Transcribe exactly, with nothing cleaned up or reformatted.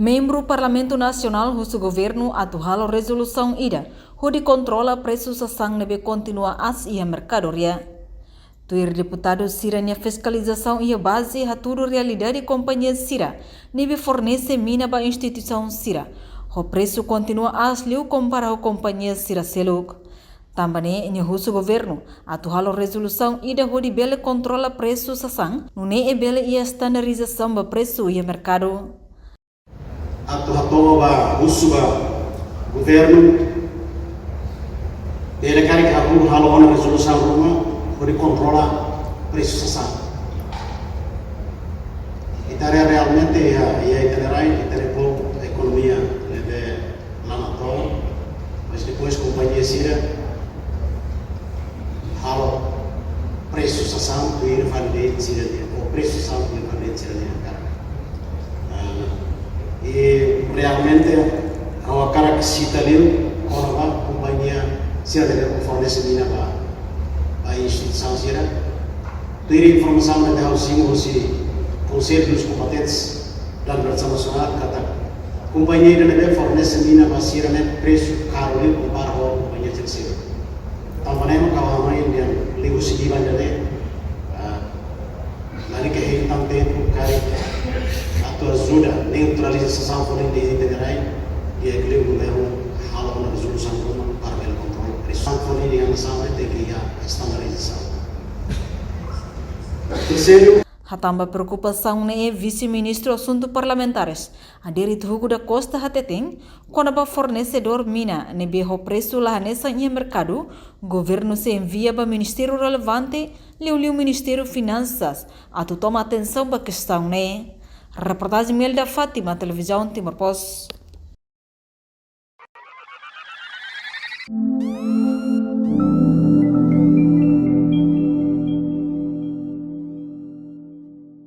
Membru Parlamentu Nasionál husu governu atu halo rezolusaun ida hodi kontrola presu sasán ne'ebé kontinua aas iha merkadoria. Tuir deputadu sira-nia fiskalizasaun iha baze hatudu realidade kompañia sira ne'ebé fornese mina ba instituisaun sira ho presu kontinua aas liu kompara ho kompañia sira seluk. Tanba ne'e nia husu governu atu halo rezolusaun ida hodi bele kontrola presu sasán, nune'e bele iha estandarizasaun ba presu iha merkadu. Atu hato'o ba husu ba governu, bele karik halo, halo ona rezolusaun ruma hodi kontrola presu sasán. Ita haree realmente iha, iha ita-nia rai, ita-nia povu ekonomia ne'ebé la natoon, mas depois kompañia sira halo presu sasán tuir validade sira-nian, ou presu sasán tuir validade sira-nian, karik. Ah, i realmente, ha'u hakarak sita liu kona-ba kompañia sira ne'ebé fornese mina ba, ba instituisaun sira. Tuir informasaun ne'ebé ha'u simu husi Konsellu dos Combatentes da Libertasaun Nasionál, katak kompañia ida ne'ebé fornese mina ba sira ne'e presu karu liu kompara ho kompañia sira seluk. Tanba ne'e mak ha'u hanoin dehan liuhusi divan ida-ne'e, ah, lalika hein tan tempu karik atu ajuda neutraliza sasán folin iha ita-nia rai, di'ak liu governu halo ona rezolusaun ruma para bele kontrola presu. Sasán folin iha nasaun ne'e tenke iha estandarizasaun. Terseiru. Hatán ba preokupasaun ne'e, Vise-Ministru Asuntu Parlamentares, Adérito Hugo da Costa hateten, kona-ba fornesedór mina ne'ebé ho presu la hanesan iha merkadu, governu sei envia ba ministériu relevante, liuliu Ministériu Finansas, atu toma atensaun ba kestaun ne'e. Reportajen Melda Fátima, Televizaun Timor Post.